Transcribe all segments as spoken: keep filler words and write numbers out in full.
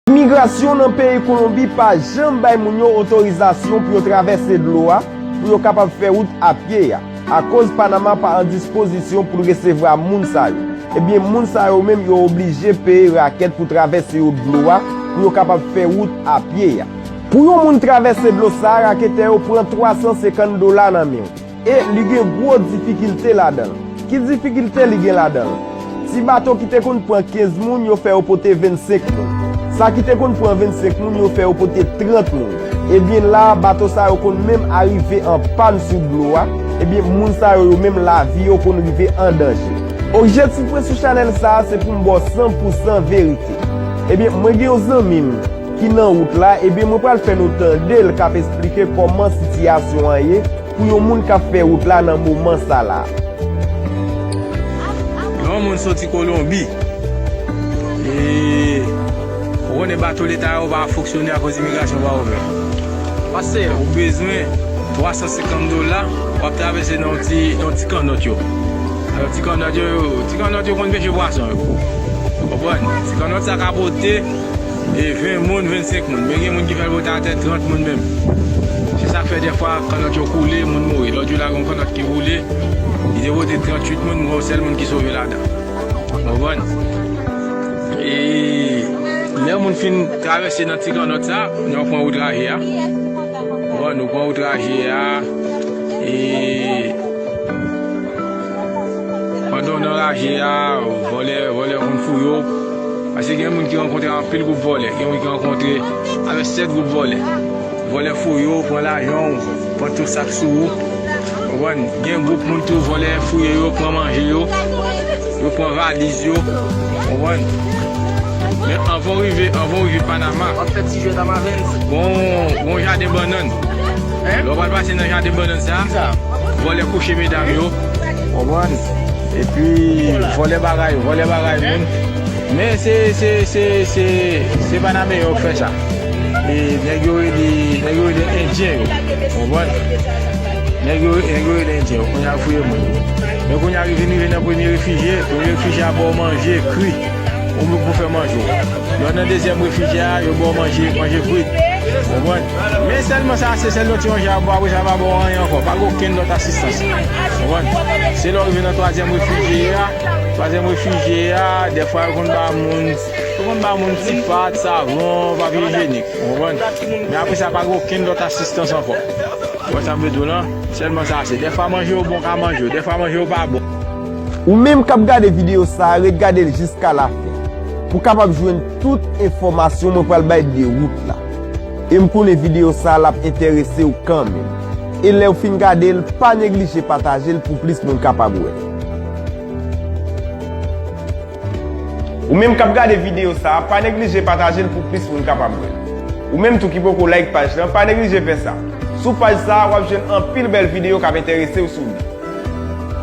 Imigrasyon nan peyi Kolonbi pa janm bay moun yo otorizasyon pou yo travèse dlo a pou yo kapab fè wout a pye a, akoz Panama pa an dispozisyon pou l resevwa moun sa yo. Ebyen, moun sa yo menm yo oblije peye rakèt pou travèse yo dlo a pou yo kapab fè wout a pye a. Pou yon moun travèse dlo sa a, raketè yo pran twa san senkant dola nan men w. E li gen gwo difikilte ladan l. Ki difikilte li gen ladan l? Ti bato ki te konn pran kenz moun, yo fè yo pote vennsenk moun. Sa ki te konn pran vennsenk moun, yo fè yo pote trant moun. Ebyen la, bato sa yo konn menm arive an pàn sou dlo a. Ebyen, moun sa yo, yo menm lavi yo konn rive an danje. Objektif mwen sou chanèl sa a, se pou m ba w san pou san verite. Ebyen, mwen gen yon zanmi m ki nan wout la, ebyen, mwen pral fè nou tande l k ap esplike kòman sitiyasyon an ye pou yon moun k ap fè wout la nan moman sa la. Lè yon moun soti Kolonbi, e, ou konnen bato leta yo pa fonksyone akoz imigrasyon pa ouvè. Pase, ou bezwen twa san senkant dola, w ap travèse nan yon ti, nan yon ti kannòt yo. Alò, ti kannòt yo, ti kannòt yo konn peche pwason yo. Konprann? Ti kannòt sa ka pote e ven moun, vennsenk moun. Men gen moun ki fè l pote atè trant moun menm. Se sa k fè dèfwa kannòt yo koule, moun mouri. Lòt jou la, gen yon kannòt ki woule, li te pote tranntuit moun, gen yon sèl moun ki sove ladan. Konprann? E lè moun fin travèse nan ti kannòt sa, nou pran wout raje a. Konprann? Nou pran wout raje a. E Pandan w nan raje a, vòlè, vòlè konn fouye w. Paske gen moun ki rankontre anpil gwoup vòlè. Gen moun ki rankontre avèk sèt gwoup vòlè. Vòlè fouye w, pran lajan w, pran tout sa k sou ou. Konprann? Gen gwoup moun tou, vòlè fouye yo, pran manje yo, yo pran valiz yo. Konprann? Men anvan w rive, anvan w rive Panama, w ap fè ti jwèt a Mavens. Gon, gon jaden bannann. Lè w pral pase nan jaden bannann sa, vòlè kouche medam yo. Konprann? Epi vòlè bagay, vòlè bagay moun. Men se, se, se, se, se Panameyen yo k fè sa. E nèg yo rele, nèg yo rele Endyen yo. Konprann? Nèg yo, nèg yo rele Endyen yo. Kounye a fouye moun yo. Men kounye a vin rive nan premye refijye, premye refijye a ba w manje kri. Ou menm pou fè manje w. Lè w nan dezyèm refijye a, yo ba w manje, manje kwit. Konprann? Men sèlman sa, se sèl yon ti manje a ba w, apre sa, pa ba w anyen ankò. Pa gen okenn lòt asistans. Konprann? Se lè w rive nan twazyèm refijye a, twazyèm refijye a, dèfwa yo konn ba moun, yo konn ba moun ti pat, savon, papye ijyenik. Konprann? Men apre sa, pa gen okenn lòt asistans ankò. Ou wè sa m vle di w lan? Sèlman sa, se dèfwa manje yo bon, w ka manje yo, dèfwa manje yo pa bon. Ou menm k ap gade videyo sa a, ret gade l jiska lafen pou w kapab jwenn tout enfòmasyon mwen pral bay de wout la. E m konnen videyo sa a l ap enterese w kanmenm. E lè w fin gade l, pa neglije pataje l pou plis moun kapab wè l. Ou menm k ap gade videyo sa a, pa neglije pataje l pou plis moun kapab wè l. Ou menm tou ki poko like paj lan, pa neglije fè sa. Sou paj sa a, w ap jwenn anpil bèl videyo k ap enterese w sou li.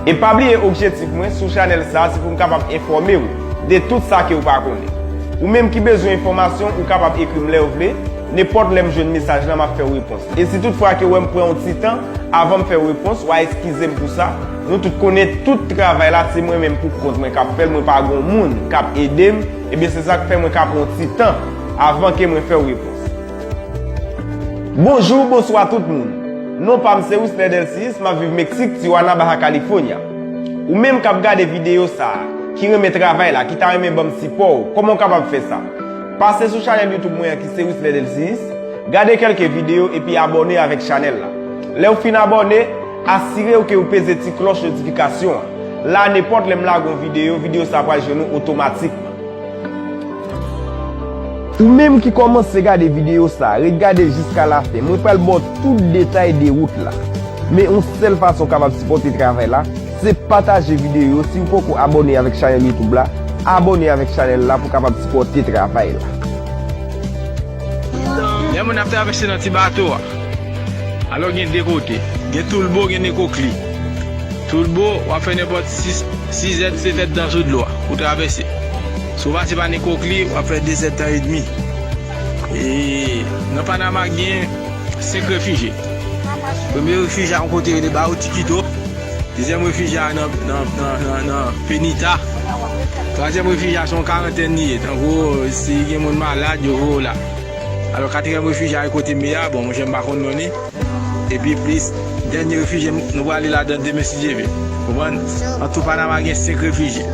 E pa bliye objektif mwen sou chanèl sa a, se pou m kapab enfòme w de tout sa ke w pa konnen. Ou menm ki bezwen enfòmasyon, ou kapab ekri m lè w vle, nenpòt lè m jwenn mesaj lan, m ap fè w repons. E si tout fwa ke w wè m pran yon ti tan avan m fè w repons, w a eskize m pou sa. Nou tout konnen tout travay la, se mwen menm pou kont mwen k ap fè l, mwen pa gon moun k ap ede m, ebyen se sa k fè mwen ka pran yon ti tan avan ke mwen fè w repons. Bonjou, bonswa tout moun. Non pa m se Wisler Delcius, m ap viv Meksik, Tijuana, Baja California. Ou menm k ap gade videyo sa a, ki renmen travay la, ki ta renmen ban m sipò w, kòman w kapab fè sa? Pase sou chanèl YouTube mwen an ki se Wisler Delcius, gade kèlke videyo epi abòne avèk chanèl la. Lè w fin abòne, asire w ke w peze ti klòch notifikasyon an. La, nenpòt lè m lage yon videyo, videyo sa a pral jwenn ou otomatikman. Ou menm ki kòmanse gade videyo sa a, ret gade l jiska lafen. Mwen pral ba w tout detay de wout la. Men yon sèl fason w kapab sipòte travay la, se pataje videyo yo. Si w poko abòne avèk chanèl YouTube la, abòne avèk chanèl la pou w kapab sipòte travay la. Lè moun ap travèse nan ti bato a, alò gen de kote. Gen Tulbo, gen Necoclí. Tulbo, w ap fè nenpòt sis, sis èd, sèt èd tan sou dlo a pou travèse. Si w pase pa Necoclí, w ap fè de èd tan edmi. E nan Panama, gen senk refijye. Premye refijye a yon kote rele Barrio Chiquito. Dezyèm refijye a nan, nan, nan, nan, nan Penita. Twazyèm refijye a se yon karantèn li ye, tankou si gen moun malad, yo voye w la. Alò, katriyèm refijye a, e kote m ye a, bon, monchè, m pa konn non li. Epi plis, dènye refijye, nou prale ladan demen si Dye vle. Konprann? An tou, Panama gen senk refijye.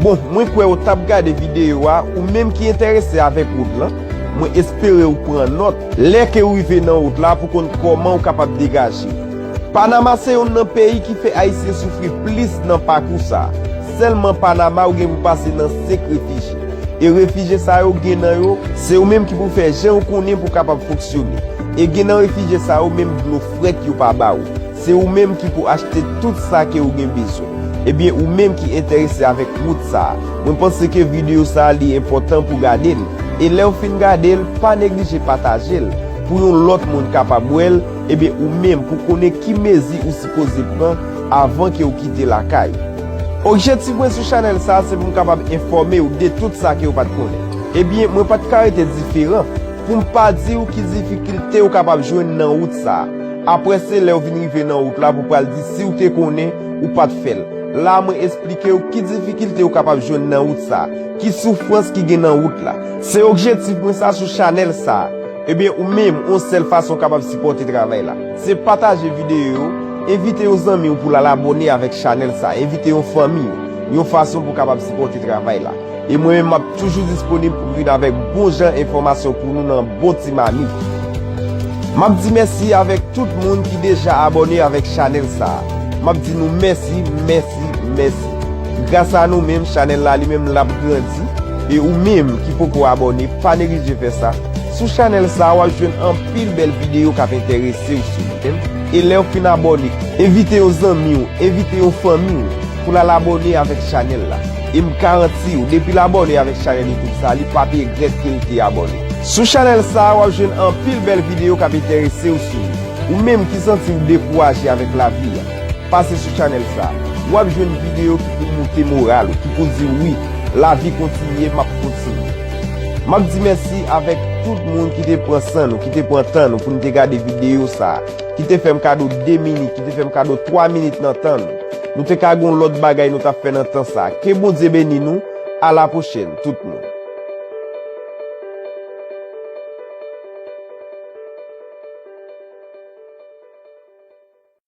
Bon, mwen kwè ou t ap gade videyo a, ou menm ki enterese avèk wout lan, mwen espere ou pran nòt lè ke ou rive nan wout la pou konn kòman ou kapab degaje w. Panama se youn nan peyi ki fè Ayisyen soufri plis nan pakou sa a. Sèlman Panama ou gen pou pase nan senk refijye. E refijye sa yo gen nan yo, se ou menm ki pou fè jan ou konnen pou kapab fonksyone. E gen nan refijye sa yo menm dlo frèt yo pa ba ou. Se ou menm ki pou achte tout sa ke ou gen bezwen. Ebyen, ou menm ki enterese avèk wout sa a, mwen panse ke videyo sa a li enpòtan pou gade l. E lè w fin gade l, pa neglije pataje l pou yon lòt moun kapab wè l, ebyen ou menm pou konnen ki mezi ou sipoze pran avan ke ou kite lakay ou. Objektif mwen sou chanèl sa a se pou m kapab enfòme w de tout sa ke w pa t konnen. Ebyen, mwen pa t ka rete diferan pou m pa di w ki difikilte ou kapab jwenn nan wout sa a. Apre se lè w vin rive nan wout la pou pral di si w te konnen ou pa t fè l. La mwen esplike w ki difikilte ou kapab jwenn nan wout sa a, ki soufrans ki gen nan wout la. Se objektif mwen sa sou chanèl sa a. Ebyen, ou menm, yon sèl fason w kapab sipòte travay la, se pataje videyo yo, envite yon zanmi w pou l al abòne avèk chanèl sa a, envite yon fanmi w, yon fason pou w kapab sipòte travay la. E mwen menm, m ap toujou disponib pou m vin avèk bon jan enfòmasyon pou nou nan bon ti mamit. M ap di mèsi avèk tout moun ki deja abòne avèk chanèl sa a. M ap di nou mèsi, mèsi, mèsi. Gras a nou menm, chanèl la li menm l ap grandi. E ou menm ki poko abòne, pa neglije fè sa. Sou chanèl sa a, w ap jwenn anpil bèl videyo k ap enterese w sou li menm. E lè w fin abòne, envite yon zanmi w, envite yon fanmi w pou l al abòne avèk chanèl la. E m garanti w, depi l abòne avèk chanèl YouTube sa a, li p ap regrèt ke l te abòne. Sou chanèl sa a, w ap jwenn anpil bèl videyo k ap enterese w sou li. Ou menm ki santi w dekouraje avèk lavi a, pase sou chanèl sa a. W ap jwenn videyo ki pou moute moral ou, ki pou di w, wi, lavi kontinye, m ap kontinye. M ap di mèsi avèk tout moun ki te pran san nou, ki te pran tan nou pou nou te gade videyo sa a, ki te fè m kado de minit, ki te fè m kado twa minit nan tan nou. Nou te ka gen yon lòt bagay nou t ap fè nan tan sa a. Ke Bondye beni nou. A la pwochèn, tout moun.